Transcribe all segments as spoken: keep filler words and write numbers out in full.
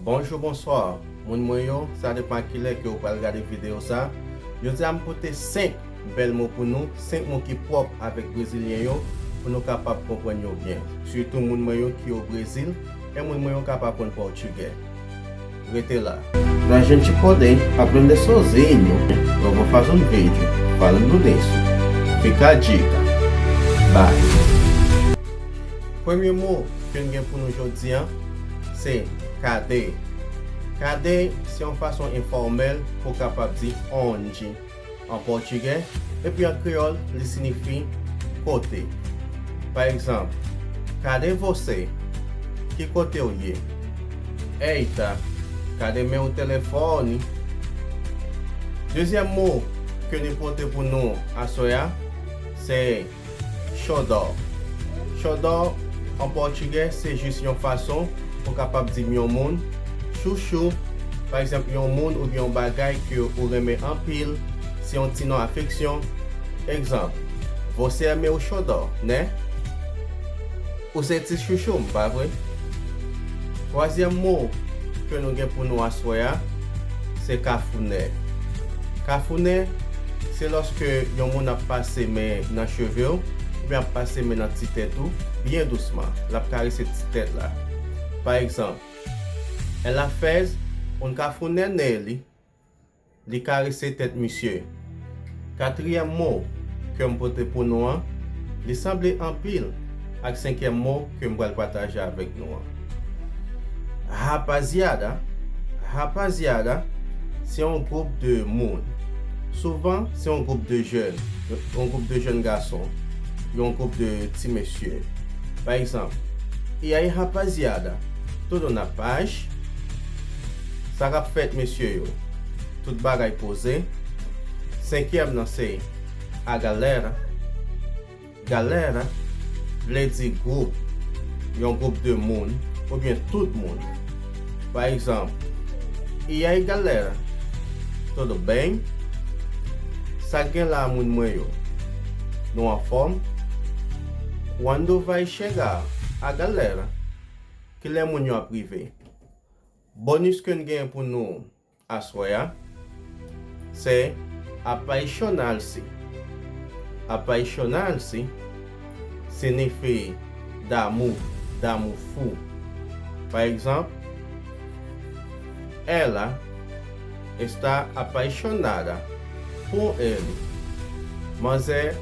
Bonjou, bonswa, moun mwen yo, sa depann kilè ke w pral gade videyo sa. Jodi a m pote senk bèl mo pou nou, senk mo ki pwòp avèk brezilyen yo, pou nou kapab konprann yo byen. Sitou moun mwen yo ki o Brezil, e moun mwen yo k ap aprann pòtigè. Rete la. A gente pode aprender sozinho. Eu vou fazer um vídeo falando nisso. Fica a dica. Bye. Premye mo ke n gen pou nou jodi a, se cadê. Cadê se yon fason enfòmèl pou w kapab di onde an pòtigè, epi an kreyòl, li siyifi kote. Pa egzanp, cadê você? Ki kote w ye? Eita, cadê meu telefone? Dezyèm mo ke nou pote pou nou aswè a, se xodó. Xodó, an pòtigè, se jis yon fason pou kapab di yon moun chouchou. Pa egzanp, yon moun oubyen yon bagay ke ou renmen anpil, se yon ti non afeksyon. Egzanp, você é meu xodó, né? Ou se ti chouchou m, pa vre? Twazyèm mo ke nou gen pou nou aswè a, se kafounè. Kafounè, se lòske yon moun ap pase men nan cheve w, oubyen ap pase men nan ti tèt ou, byen dousman, l ap karese ti tèt la. Pa egzanp, ela fez um cafuné nele, li karese tèt misye. Katriyèm mo ke m pote pou nou an, li sanble anpil ak senkyèm mo ke m pral pataje avèk nou an. Rapaziada, rapaziada, se yon gwoup de moun. Souvan, se yon gwoup de jèn, yon gwoup de jèn gason, yon gwoup de ti mesye. Pa egzanp, e aí, rapaziada, tudo na paz? Sa k ap fèt, mesye yo? Tout bagay poze. Senkyèm nan se a galera. Galera vle di gwoup, yon gwoup de moun, oubyen tout moun. Pa egzanp, e aí, galera, tudo bem? Sa k gen la, moun mwen yo? Nou anfòm? Quando vai chegar a galera? Kilè moun yo ap rive? Bònis ke n gen pou nou aswè a, se apaixonar-se. Apaixonar-se siyifi damou, damou fou. Pa egzanp, ela está apaixonada por ele. Manzè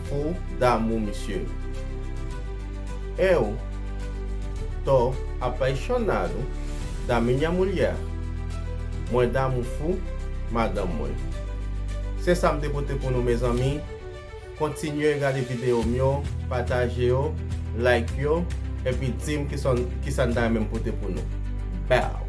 fou damou misye. Eu tô apaixonado da minha mulher. Mwen damou fou madanm mwen. Se sa m te pote pou nou, mezanmi. Kontinye gade videyo m yo, pataje yo, like yo, epi di m kisa, kisa n ta renmen m pote pou nou. Bow!